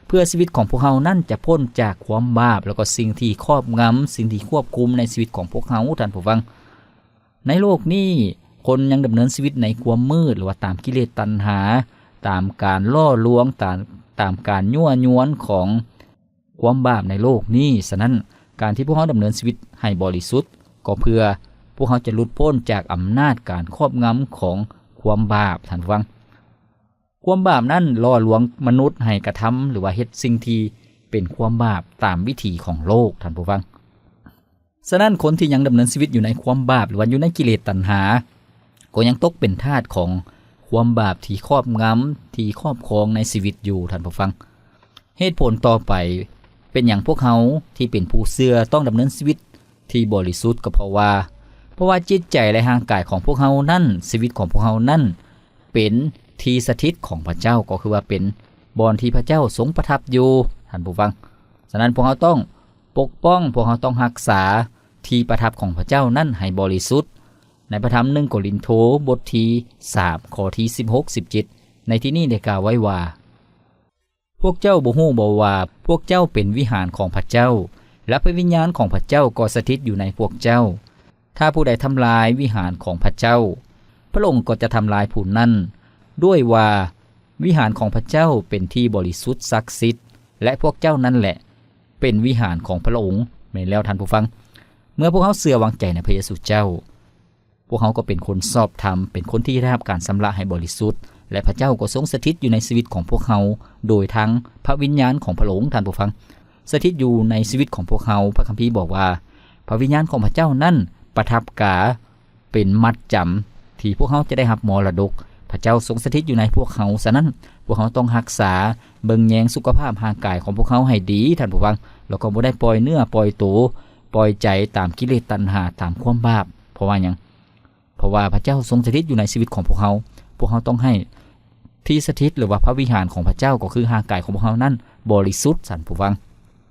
ເພື່ອຊີວິດຂອງພວກເຮົານັ້ນຈະພົ້ນຈາກຄວາມບາບ ແລ້ວກໍສິ່ງທີ່ຄອບງຳ, ສິ່ງທີ່ຄວບຄຸມໃນຊີວິດຂອງພວກເຮົາ, ທ່ານຜູ້ຟັງ. ໃນໂລກນີ້ ຄົນຍັງດຳເນີນຊີວິດໃນຄວາມມືດ ຫຼືວ່າຕາມກິເລດຕັນຫາ, ຕາມການຫຼໍ່ລວງ, ຕາມ, ຕາມການຍົວະຍວນຂອງ ຄວາມບາບໃນໂລກນີ້. ສະນັ້ນ ການທີ່ພວກເຮົາດຳເນີນຊີວິດໃຫ້ບໍລິສຸດ ກໍເພື່ອພວກເຮົາຈະຫຼຸດພົ້ນຈາກອຳນາດການຄອບງຳຂອງຄວາມບາບ, ທ່ານຜູ້ຟັງ. ຄວາມບາບນັ້ນຫຼໍ່ລວງມະນຸດໃຫ້ກະທຳ ຫຼືວ່າເຮັດສິ່ງທີ່ເປັນຄວາມບາບຕາມວິຖີຂອງໂລກ, ທ່ານຜູ້ຟັງ. ສະນັ້ນ ຄົນທີ່ຍັງດຳເນີນຊີວິດຢູ່ໃນຄວາມບາບ ຫຼືວ່າຢູ່ໃນກິເລດຕັນຫາ ກໍຍັງຕົກເປັນທາດຂອງຄວາມບາບທີ່ຄອບງຳ, ທີ່ຄອບຄອງໃນຊີວິດຢູ່, ທ່ານຜູ້ຟັງ. ເຫດຜົນຕໍ່ໄປ ເປັນຫຍັງພວກເຮົາທີ່ເປັນຜູ້ເຊື່ອຕ້ອງດຳເນີນຊີວິດທີ່ບໍລິສຸດ? ກໍເພາະວ່າ, ເພາະວ່າຈິດໃຈ ແລະ ຮ່າງກາຍຂອງພວກເຮົານັ້ນ, ຊີວິດຂອງພວກເຮົານັ້ນ ເປັນທີ່ສະຖິດຂອງພະເຈົ້າ, ກໍຄືວ່າເປັນບ່ອນທີ່ພະເຈົ້າຊົງປະທັບຢູ່, ທ່ານຜູ້ຟັງ. ສະນັ້ນ ພວກເຮົາຕ້ອງປົກປ້ອງ, ພວກເຮົາຕ້ອງຮັກສາທີ່ປະທັບຂອງພະເຈົ້ານັ້ນໃຫ້ບໍລິສຸດ. ໃນພະທຳໜຶ່ງໂກລິນໂທ ບົດທີສາມ ຂໍ້ທີສິບຫົກ ສິບເຈັດ ໃນທີ່ນີ້ໄດ້ກ່າວໄວ້ວ່າ, ພວກເຈົ້າບໍ່ຮູ້ບໍວ່າ ພວກເຈົ້າເປັນວິຫານຂອງພະເຈົ້າ ແລະ ພະວິນຍານຂອງພະເຈົ້າກໍສະຖິດຢູ່ໃນພວກເຈົ້າ? ຖ້າຜູ້ໃດທຳລາຍວິຫານຂອງພະເຈົ້າ, ພະອົງກໍຈະທຳລາຍຜູ້ນັ້ນ, ດ້ວຍວ່າວິຫານຂອງພະເຈົ້າເປັນທີ່ບໍລິສຸດສັກສິດ, ແລະ ພວກເຈົ້ານັ້ນແຫຼະເປັນວິຫານຂອງພະອົງ. ແມ່ນແລ້ວທ່ານຜູ້ຟັງ, ເມື່ອພວກເຮົາເຊື່ອວາງໃຈໃນພະເຢຊູເຈົ້າ, ພວກເຮົາກໍເປັນຄົນຊອບທຳ, ເປັນຄົນທີ່ໄດ້ຮັບການຊຳລະໃຫ້ບໍລິສຸດ, ແລະ ພະເຈົ້າກໍຊົງສະຖິດຢູ່ໃນຊີວິດຂອງພວກເຮົາ ໂດຍທາງພະວິນຍານຂອງພະອົງ, ທ່ານຜູ້ຟັງ, ສະຖິດຢູ່ໃນຊີວິດຂອງພວກເຮົາ. ພະຄຳພີບອກວ່າ ພະວິນຍານຂອງພະເຈົ້ານັ້ນປະທັບກາເປັນມັດຈຳທີ່ພວກເຮົາຈະໄດ້ຮັບມໍລະດົກ. ພະເຈົ້າຊົງສະຖິດຢູ່ໃນພວກເຮົາ, ສະນັ້ນ ພວກເຮົາຕ້ອງຮັກສາເບິ່ງແຍງສຸຂະພາບຮ່າງກາຍຂອງພວກເຮົາໃຫ້ດີ, ທ່ານຜູ້ຟັງ, ແລ້ວກໍບໍ່ໄດ້ປ່ອຍເນື້ອປ່ອຍໂຕ, ປ່ອຍໃຈຕາມກິເລດຕັນຫາ, ຕາມຄວາມບາບ. ເພາະວ່າຫຍັງ? ເພາະວ່າພະເຈົ້າຊົງສະຖິດຢູ່ໃນຊີວິດຂອງພວກເຮົາ. ພວກເຮົາຕ້ອງໃຫ້ທີ່ສະຖິດ ຫຼືວ່າພະວິຫານຂອງພະເຈົ້າ, ກໍຄືຮ່າງກາຍຂອງພວກເຮົານັ້ນບໍລິສຸດ, ທ່ານຜູ້ຟັງ.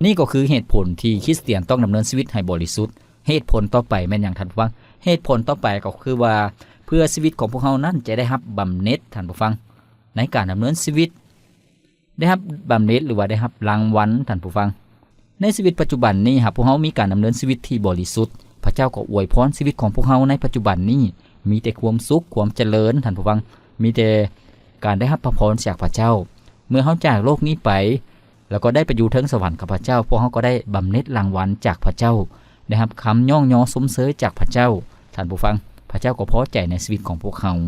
ນີ້ກໍຄືເຫດຜົນທີ່ຄຣິສຕຽນຕ້ອງດຳເນີນຊີວິດໃຫ້ບໍລິສຸດ. ເຫດຜົນຕໍ່ໄປແມ່ນຫຍັງ, ທ່ານຜູ້ຟັງ? ເຫດຜົນຕໍ່ໄປກໍຄືວ່າ ເພື່ອຊີວິດຂອງພວກເຮົານັ້ນຈະໄດ້ຮັບບຳເໜັດ, ທ່ານຜູ້ຟັງ, ໃນການດຳເນີນຊີວິດ, ໄດ້ຮັບບຳເໜັດ ຫຼືວ່າໄດ້ຮັບລາງວັນ, ທ່ານຜູ້ຟັງ. ໃນຊີວິດປັດຈຸບັນນີ້, ຫາກພວກເຮົາມີການດຳເນີນຊີວິດທີ່ບໍລິສຸດ, ພະເຈົ້າກໍອວຍພອນຊີວິດຂອງພວກເຮົາໃນປັດຈຸບັນນີ້ ມີແຕ່ຄວາມສຸກ, ຄວາມຈະເລີນ, ທ່ານຜູ້ຟັງ, ມີແຕ່ການໄດ້ຮັບພະພອນຈາກພະເຈົ້າ. ເມື່ອເຮົາຈາກໂລກນີ້ໄປ ແລ້ວກໍໄດ້ໄປຢູ່ເທິງສະຫວັນກັບພະເຈົ້າ, ພວກເຮົາກໍໄດ້ບຳເໜັດລາງວັນຈາກພະເຈົ້າ, ໄດ້ຮັບຄຳຍ້ອງຍໍຊົມເຊີຍຈາກພະເຈົ້າ, ທ່ານຜູ້ຟັງ, ພະເຈົ້າກໍພໍໃຈໃນຊີວິດຂອງພວກເຮົາ.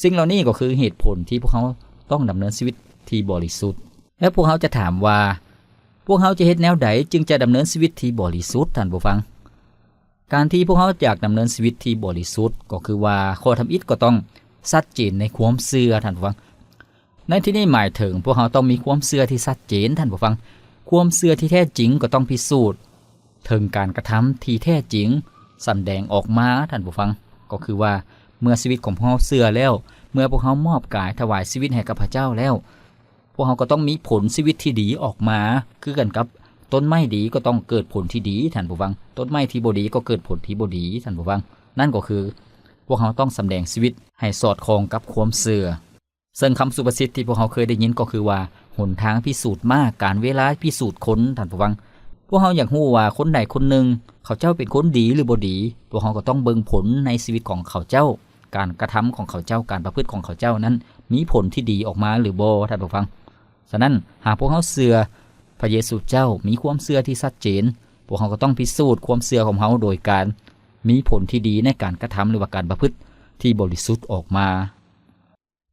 ສິ່ງເຫຼົ່ານີ້ກໍຄືເຫດຜົນທີ່ພວກເຮົາຕ້ອງດຳເນີນຊີວິດທີ່ບໍລິສຸດ. ແລະ ພວກເຮົາຈະຖາມວ່າ, ພວກເຮົາຈະເຮັດແນວໃດຈຶ່ງຈະດຳເນີນຊີວິດທີ່ບໍລິສຸດ, ທ່ານຜູ້ຟັງ? ການທີ່ພວກເຮົາຢາກດຳເນີນຊີວິດທີ່ບໍລິສຸດ ກໍຄືວ່າຂໍ້ທຳອິດກໍຕ້ອງຊັດເຈນໃນຄວາມເຊື່ອ, ທ່ານຜູ້ຟັງ. ໃນທີ່ນີ້ໝາຍເຖິງພວກເຮົາຕ້ອງມີຄວາມເຊື່ອທີ່ຊັດເຈນ, ທ່ານຜູ້ຟັງ. ຄວາມເຊື່ອທີ່ແທ້ຈິງກໍຕ້ອງພິສູດ ເຖິງການກະທຳທີ່ແທ້ຈິງສຳແດງອອກມາ, ທ່ານຜູ້ຟັງ, ກໍຄືວ່າເມື່ອຊີວິດຂອງພວກເຮົາເຊື່ອແລ້ວ, ເມື່ອພວກເຮົາມອບກາຍຖວາຍຊີວິດໃຫ້ກັບພະເຈົ້າແລ້ວ, ພວກເຮົາກໍຕ້ອງມີຜົນຊີວິດທີ່ດີອອກມາ, ຄືກັນກັບຕົ້ນໄມ້ດີກໍຕ້ອງເກີດຜົນທີ່ດີ, ທ່ານຜູ້ຟັງ, ຕົ້ນໄມ້ທີ່ບໍ່ດີກໍເກີດຜົນທີ່ບໍ່ດີ, ທ່ານຜູ້ຟັງ. ນັ້ນກໍຄືພວກເຮົາຕ້ອງສຳແດງຊີວິດໃຫ້ສອດຄ່ອງກັບຄວາມເຊື່ອ. ເຊິ່ງຄຳສຸພາສິດທີ່ພວກເຮົາເຄີຍໄດ້ຍິນກໍຄືວ່າ, ຫົນທາງພິສູດມ້າ, ການເວລາພິສູດຄົນ, ທ່ານຜູ້ຟັງ. ພວກເຮົາຢາກຮູ້ວ່າຄົນໃດຄົນໜຶ່ງເຂົາເຈົ້າເປັນຄົນດີ ຫຼື ບໍ່ດີ, ພວກເຮົາກໍຕ້ອງເບິ່ງຜົນໃນຊີວິດຂອງເຂົາເຈົ້າ, ການກະທຳຂອງເຂົາເຈົ້າ, ການປະພຶດຂອງເຂົາເຈົ້ານັ້ນມີຜົນທີ່ດີອອກມາ ຫຼື ບໍ່, ທ່ານຜູ້ຟັງ. ສະນັ້ນ, ຫາກພວກເຮົາເຊື່ອພະເຢຊູເຈົ້າ, ມີຄວາມເຊື່ອທີ່ຊັດເຈນ, ພວກເຮົາກໍຕ້ອງພິສູດຄວາມເຊື່ອຂອງເຮົາໂດຍການມີຜົນທີ່ດີໃນການກະທຳ ຫຼືວ່າການປະພຶດທີ່ບໍລິສຸດອອກມາ.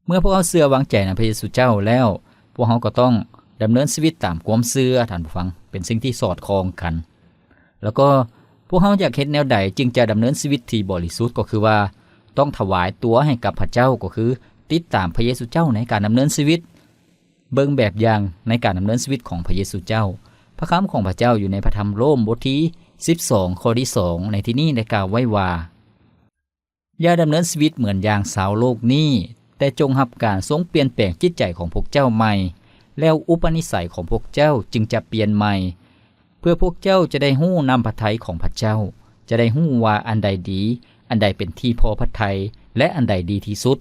ເມື່ອພວກເຮົາເຊື່ອວາງໃຈໃນພະເຢຊູເຈົ້າແລ້ວ, ພວກເຮົາກໍຕ້ອງດຳເນີນຊີວິດຕາມຄວາມເຊື່ອ, ທ່ານຜູ້ຟັງ, ເປັນສິ່ງທີ່ສອດຄ່ອງກັນ. ແລ້ວກໍພວກເຮົາຢາກເຮັດແນວໃດຈຶ່ງຈະດຳເນີນຊີວິດທີ່ບໍລິສຸດ? ກໍຄືວ່າຕ້ອງຖວາຍຕົວໃຫ້ກັບພະເຈົ້າ, ກໍຄືຕິດຕາມພະເຢຊູເຈົ້າໃນການດຳເນີນຊີວິດ. ເບິ່ງແບບຢ່າງໃນການດຳເນີນຊີວິດຂອງພະເຢຊູເຈົ້າ. ພະຄຳຂອງພະເຈົ້າຢູ່ໃນພະທຳໂຣມ ບົດທີສິບສອງ ຂໍ້ທີສອງ ໃນທີ່ນີ້ໄດ້ກ່າວໄວ້ວ່າ, ຢ່າດຳເນີນຊີວິດເໝືອນຢ່າງຊາວໂລກນີ້, ແຕ່ຈົ່ງຮັບການຊົງປ່ຽນແປງຈິດໃຈຂອງພວກເຈົ້າໃໝ່, ແລ້ວອຸປະນິໄສຂອງພວກເຈົ້າຈຶ່ງຈະປ່ຽນໃໝ່, ເພື່ອພວກເຈົ້າຈະໄດ້ຮູ້ນ້ຳພະໄທຂອງພະເຈົ້າ, ຈະໄດ້ຮູ້ວ່າອັນໃດດີ, ອັນໃດເປັນທີ່ພໍພະໄທ, ແລະ ອັນໃດດີທີ່ສຸດ.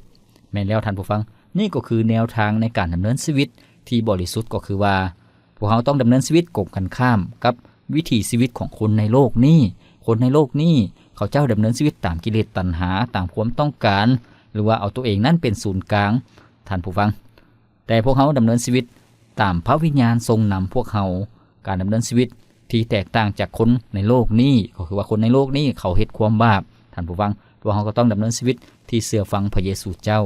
ແມ່ນແລ້ວທ່ານຜູ້ຟັງ, ນີ້ກໍຄືແນວທາງໃນການດຳເນີນຊີວິດທີ່ບໍລິສຸດ, ກໍຄືວ່າ ພວກເຮົາຕ້ອງດຳເນີນຊີວິດກົງກັນຂ້າມກັບວິຖີຊີວິດຂອງຄົນໃນໂລກນີ້. ຄົນໃນໂລກນີ້ເຂົາເຈົ້າດຳເນີນຊີວິດຕາມກິເລດຕັນຫາ, ຕາມຄວາມຕ້ອງການ, ຫຼືວ່າເອົາຕົວເອງນັ້ນເປັນສູນກາງ, ທ່ານຜູ້ຟັງ. ແຕ່ພວກເຮົາດຳເນີນຊີວິດຕາມພະວິນຍານຊົງນຳພວກເຮົາ. ການດຳເນີນຊີວິດທີ່ແຕກຕ່າງຈາກຄົນໃນໂລກນີ້, ກໍຄືວ່າຄົນໃນໂລກນີ້ເຂົາເຮັດຄວາມບາບ, ທ່ານຜູ້ຟັງ. ພວກເຮົາກໍຕ້ອງດຳເນີນຊີວິດທີ່ເຊື່ອຟັງພະເຢຊູເຈົ້າ.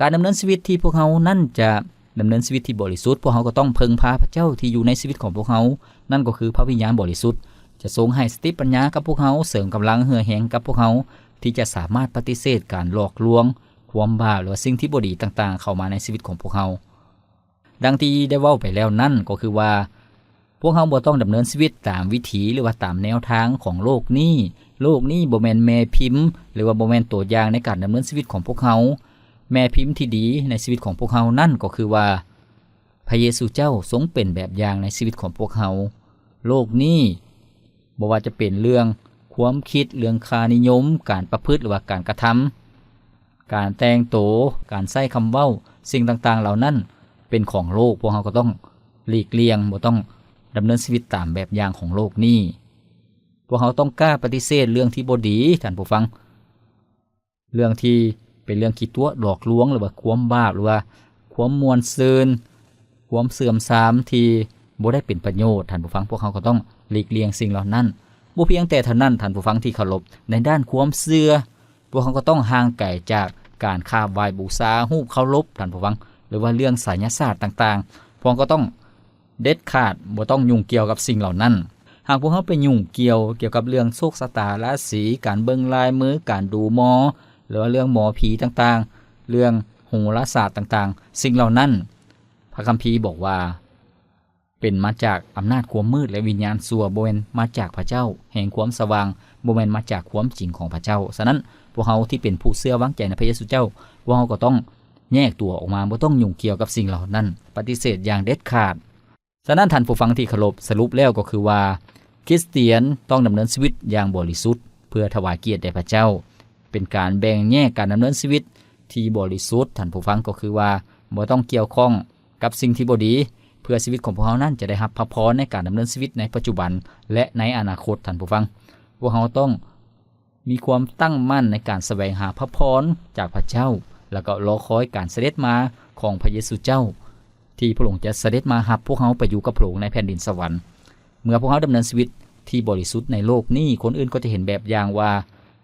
ການດຳເນີນຊີວິດທີ່ພວກເຮົານັ້ນຈະດຳເນີນຊີວິດທີ່ບໍລິສຸດ, ພວກເຮົາກໍຕ້ອງເພິ່ງພາພະເຈົ້າທີ່ຢູ່ໃນຊີວິດຂອງພວກເຮົາ, ນັ້ນກໍຄືພະວິນຍານບໍລິສຸດ ຈະຊົງໃຫ້ສະຕິປັນຍາກັບພວກເຮົາ, ເສີມກຳລັງເຫື່ອແຮງກັບພວກເຮົາ ທີ່ຈະສາມາດປະຕິເສດການຫຼອກລວງ, ຄວາມບາບ ຫຼືວ່າສິ່ງທີ່ບໍ່ດີຕ່າງໆເຂົ້າມາໃນຊີວິດຂອງພວກເຮົາ. ດັ່ງທີ່ໄດ້ເວົ້າໄປແລ້ວນັ້ນ, ກໍຄືວ່າ ພວກເຮົາບໍ່ຕ້ອງດຳເນີນຊີວິດຕາມວິຖີ ຫຼືວ່າຕາມແນວທາງຂອງໂລກນີ້. ໂລກນີ້ບໍ່ແມ່ນແມ່ພິມ ຫຼືວ່າບໍ່ແມ່ນຕົວຢ່າງໃນການດຳເນີນຊີວິດຂອງພວກເຮົາ. ແມ່ພິມທີ່ດີໃນຊີວິດຂອງພວກເຮົານັ້ນກໍຄືວ່າ ພະເຢຊູເຈົ້າຊົງເປັນແບບຢ່າງໃນຊີວິດຂອງພວກເຮົາ. ໂລກນີ້ບໍ່ວ່າຈະເປັນເລື່ອງຄວາມຄິດ, ເລື່ອງຄ່ານິຍົມ, ການປະພຶດ ຫຼືວ່າການກະທຳ, ການແຕ່ງໂຕ, ການໃຊ້ຄຳເວົ້າ, ສິ່ງຕ່າງໆເຫຼົ່ານັ້ນເປັນຂອງໂລກ, ພວກເຮົາກໍຕ້ອງ ຫຼີກລ່ຽງ, ບໍ່ຕ້ອງດຳເນີນຊີວິດຕາມແບບຢ່າງຂອງໂລກນີ້. ພວກເຮົາຕ້ອງກ້າປະຕິເສດເລື່ອງທີ່ບໍ່ດີ, ທ່ານຜູ້ຟັງ, ເລື່ອງທີ່ເປັນເລື່ອງຂີ້ຕົວະຫຼອກລວງ ຫຼືວ່າຄວາມບາບ ຫຼືວ່າຄວາມມ່ວນຊື່ນ, ຄວາມເສື່ອມຊາມທີ່ບໍ່ໄດ້ເປັນປະໂຫຍດ, ທ່ານຜູ້ຟັງ, ພວກເຮົາກໍຕ້ອງຫຼີກລ່ຽງສິ່ງເຫຼົ່ານັ້ນ. ບໍ່ພຽງແຕ່ເທົ່ານັ້ນ, ທ່ານຜູ້ຟັງທີ່ເຄົາລົບ, ໃນດ້ານຄວາມເຊື່ອ, ພວກເຮົາກໍຕ້ອງຫ່າງໄກຈາກການຂາບໄຫວ້ບູຊາຮູບເຄົາລົບ, ທ່ານຜູ້ຟັງ, ຫຼືວ່າເລື່ອງໄສຍະສາດຕ່າງໆ, ພວກເຮົາກໍຕ້ອງ ເດັດຂາດບໍ່ຕ້ອງຫຍຸ້ງກ່ຽວກັບສິ່ງເຫຼົ່ານັ້ນ. ຫາກພວກເຮົາໄປຫຍຸ້ງກ່ຽວ ກ່ຽວກັບເລື່ອງໂຊກຊະຕາລາສີ, ການເບິ່ງລາຍມື, ການດູໝໍ, ຫຼືວ່າເລື່ອງໝໍຜີຕ່າງໆ, ເລື່ອງໂຫລາສາດຕ່າງໆ, ສິ່ງເຫຼົ່ານັ້ນ ພະຄຳພີບອກວ່າ ເປັນມາຈາກອຳນາດຄວາມມືດ ແລະ ວິນຍານຊົ່ວ, ບໍ່ແມ່ນມາຈາກພະເຈົ້າແຫ່ງຄວາມສະຫວ່າງ, ບໍ່ແມ່ນມາຈາກຄວາມຈິງຂອງພະເຈົ້າ. ສະນັ້ນ, ພວກເຮົາທີ່ເປັນຜູ້ເຊື່ອວາງໃຈໃນພະເຢຊູເຈົ້າ, ພວກເຮົາກໍຕ້ອງແຍກຕົວອອກມາ, ບໍ່ຕ້ອງຫຍຸ້ງກ່ຽວກັບສິ່ງເຫຼົ່ານັ້ນ, ປະຕິເສດຢ່າງເດັດຂາດ. ສະນັ້ນທ່ານຜູ້ຟັງທີ່ເຄົາລົບ, ສະຫຼຸບແລ້ວກໍຄືວ່າ ຄຣິສຕຽນຕ້ອງດຳເນີນຊີວິດຢ່າງບໍລິສຸດ ເພື່ອຖວາຍກຽດແດ່ພະເຈົ້າ. ເປັນການແບ່ງແຍກການດຳເນີນຊີວິດທີ່ບໍລິສຸດ, ທ່ານຜູ້ຟັງ, ກໍຄືວ່າບໍ່ຕ້ອງກ່ຽວຂ້ອງກັບສິ່ງທີ່ບໍ່ດີ, ເພື່ອຊີວິດຂອງພວກເຮົານັ້ນຈະໄດ້ຮັບພະພອນໃນການດຳເນີນຊີວິດໃນປັດຈຸບັນ ແລະ ໃນອະນາຄົດ, ທ່ານຜູ້ຟັງ. ພວກເຮົາຕ້ອງ ມີຄວາມຕັ້ງໝັ້ນໃນການສະແຫວງຫາພະພອນຈາກພະເຈົ້າ ແລ້ວກໍລໍຄອຍການສະເດັດມາຂອງພະເຢຊູເຈົ້າ ທີ່ພະອົງຈະສະເດັດມາຮັບພວກເຮົາໄປຢູ່ກັບພະອົງໃນແຜ່ນດິນສະຫວັນ. ເມື່ອພວກເຮົາດຳເນີນຊີວິດທີ່ບໍລິສຸດໃນໂລກນີ້, ຄົນອື່ນກໍຈະເຫັນແບບຢ່າງວ່າ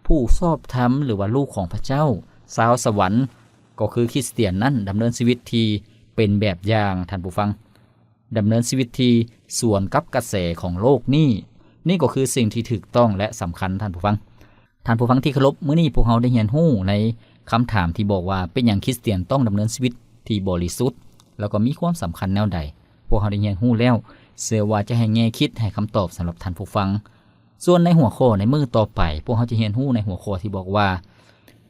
ຜູ້ຊອບທຳ ຫຼືວ່າລູກຂອງພະເຈົ້າ, ຊາວສະຫວັນ, ກໍຄືຄຣິສຕຽນນັ້ນດຳເນີນຊີວິດທີ່ເປັນແບບຢ່າງ, ທ່ານຜູ້ຟັງ. ດຳເນີນຊີວິດທີ່ສວນກັບກະແສຂອງໂລກນີ້. ນີ້ກໍຄືສິ່ງທີ່ຖືກຕ້ອງ ແລະ ສຳຄັນ, ທ່ານຜູ້ຟັງ. ທ່ານຜູ້ຟັງທີ່ເຄົາລົບ, ມື້ນີ້ພວກເຮົາໄດ້ຮຽນຮູ້ໃນຄຳຖາມທີ່ບອກວ່າ ເປັນຫຍັງຄຣິສຕຽນຕ້ອງດຳເນີນຊີວິດທີ່ບໍລິສຸດ ແລ້ວກໍມີຄວາມສຳຄັນແນວໃດ? ພວກເຮົາໄດ້ຮຽນຮູ້ແລ້ວ, ເຊື່ອວ່າຈະໃຫ້ແງ່ຄິດ, ໃຫ້ຄຳຕອບສຳລັບທ່ານຜູ້ຟັງ. ສ່ວນໃນຫົວຂໍ້ໃນມື້ຕໍ່ໄປ, ພວກເຮົາຈະຮຽນຮູ້ໃນຫົວຂໍ້ທີ່ບອກວ່າ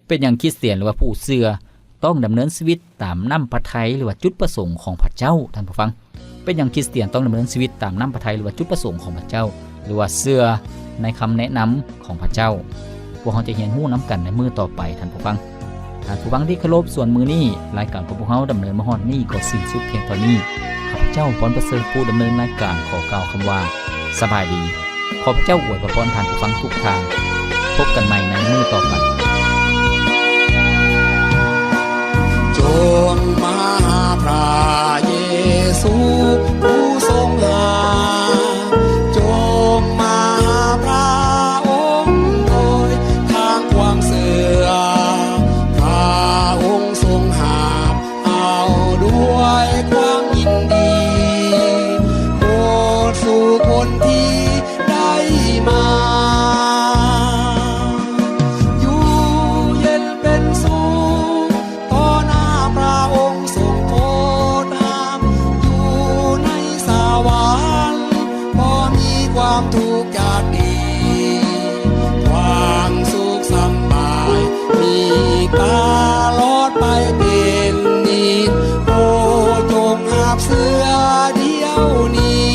ເປັນຫຍັງຄຣິສຕຽນ ຫຼືວ່າຜູ້ເຊື່ອ ຕ້ອງດຳເນີນຊີວິດຕາມນ້ຳພະໄທ ຫຼືວ່າຈຸດປະສົງຂອງພະເຈົ້າ? ທ່ານຜູ້ຟັງ, ເປັນຫຍັງຄຣິສຕຽນຕ້ອງດຳເນີນຊີວິດຕາມນ້ຳພະໄທ ຫຼືວ່າຈຸດປະສົງຂອງພະເຈົ້າ ຫຼືວ່າເຊື່ອໃນຄຳແນະນຳຂອງພະເຈົ້າ? ພວກເຮົາຈະຮຽນຮູ້ນຳກັນໃນມື້ຕໍ່ໄປ, ທ່ານຜູ້ຟັງ. ທ່ານຜູ້ຟັງທີ່ເຄົາລົບ, ສ່ວນມື້ນີ້ລາຍການຂອງພວກເຮົາດຳເນີນມາຮອດນີ້ກໍສິ້ນສຸດພຽງເທົ່ານີ້. ຂ້າພະເຈົ້າ ພອນປະເສີດ ຜູ້ດຳເນີນລາຍການ ຂໍກ່າວຄຳວ່າ ສະບາຍດີ. ຂໍພະເຈົ້າອວຍພະພອນທ່ານຜູ້ຟັງທຸກທ່ານ. ພົບກັນໃໝ່ໃນມື້ຕໍ່ໄປ. ຈົ່ງມາຫາພຣະເຢຊູຜູ້ຊົງຫາ, ຈົ່ງມາຫາພຣະອົງໂດຍທາງຄວາມເຊື່ອ. ພຣະອົງຊົງຫາບ ເອົາດ້ວຍຄວາມຍິນດີ ໂປດສູ່ຄົນທີ່ໄດ້ມາ ຢູ່ເຢັນເປັນສຸກຕໍ່ໜ້າພຣະອົງຊົງໂປດຫາ ຢູ່ໃນສະຫວັນ ບໍ່ມີຄວາມທຸກ ຢາກດີ ຄວາມສຸກສຳບາຍ ມີຕະຫຼອດໄປເປັນນິດ. ໂອ້ ຈົ່ງຮັບເຊື່ອດຽວນີ້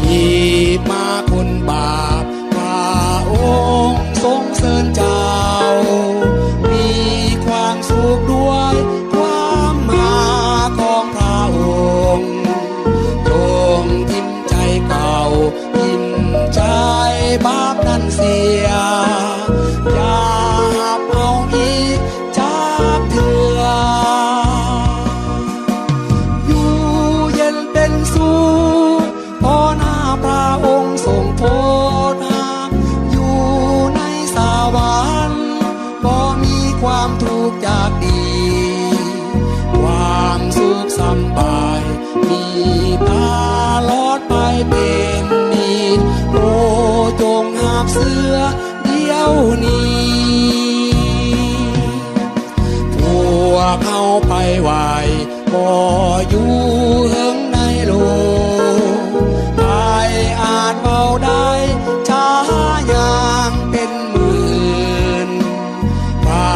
ຮີບມາຄົນບາບ ພຣະອົງຊົງເຊີນເຈົ້າ ມີຄວາມສຸກດ້ວຍຄວາມຮັກຂອງພຣະອົງ. ຈົ່ງຖິ້ມໃຈເກົ່າ ຖິ້ມໃຈບາບນັ້ນເສຍ ຢ່າຮັບເອົາອີກຈັກເທື່ອ ຢູ່ເຢັນເປັນສຸກຕໍ່ໜ້າພຣະອົງຊົງໂປດຫາ ຢູ່ໃນສະຫວັນ ບໍ່ມີຄວາມທຸກ ຢາກດີ ຄວາມສຸກສຳບາຍ ມີຕະຫຼອດໄປເປັນນິດ. ໂອ້ ຈົ່ງຮັບເຊື່ອດຽວນີ້ ພວກເຮົາໄປໄຫວ້ ບໍ່ຢູ່ເຫິງໃນໂລກ ໃຜອາດເວົ້າໄດ້ ຈະຍ່າງເປັນໝື່ນ ພຣະ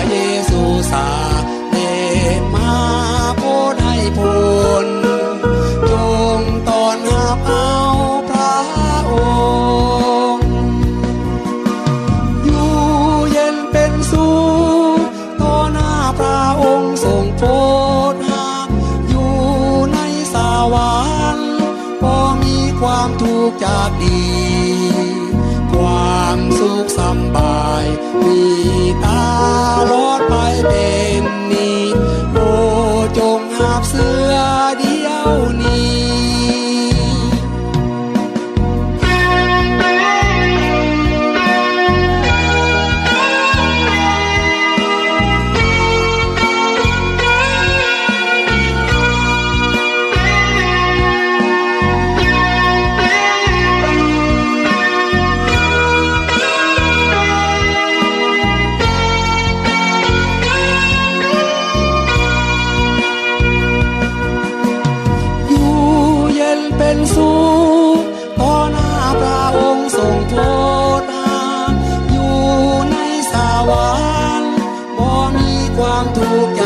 ເຢຊູສະເດັດມາໂປດໃຫ້ພົ້ນ ຈົ່ງຕ້ອນຮັບເອົາພຣະອົງ ຢູ່ເຢັນເປັນສຸກ ຕໍ່ໜ້າພຣະອົງຊົງໂປດຫາ ຢູ່ໃນສະຫວັນ ບໍ່ມີຄວາມທຸກ ຢາກດີ ຄວາມສຸກສຳບາຍ ມີຕະຫຼອດໄປເປັນນິດ. ໂອ້ ຈົ່ງຮັບເຊື່ອດຽວນີ້ ຢູ່ເຢັນເປັນສຸກ ຕໍ່ໜ້າພຣະອົງຊົງໂປດຫາ ຢູ່ໃນສະຫວັນ ບໍ່ມີຄວາມທຸກ ຢ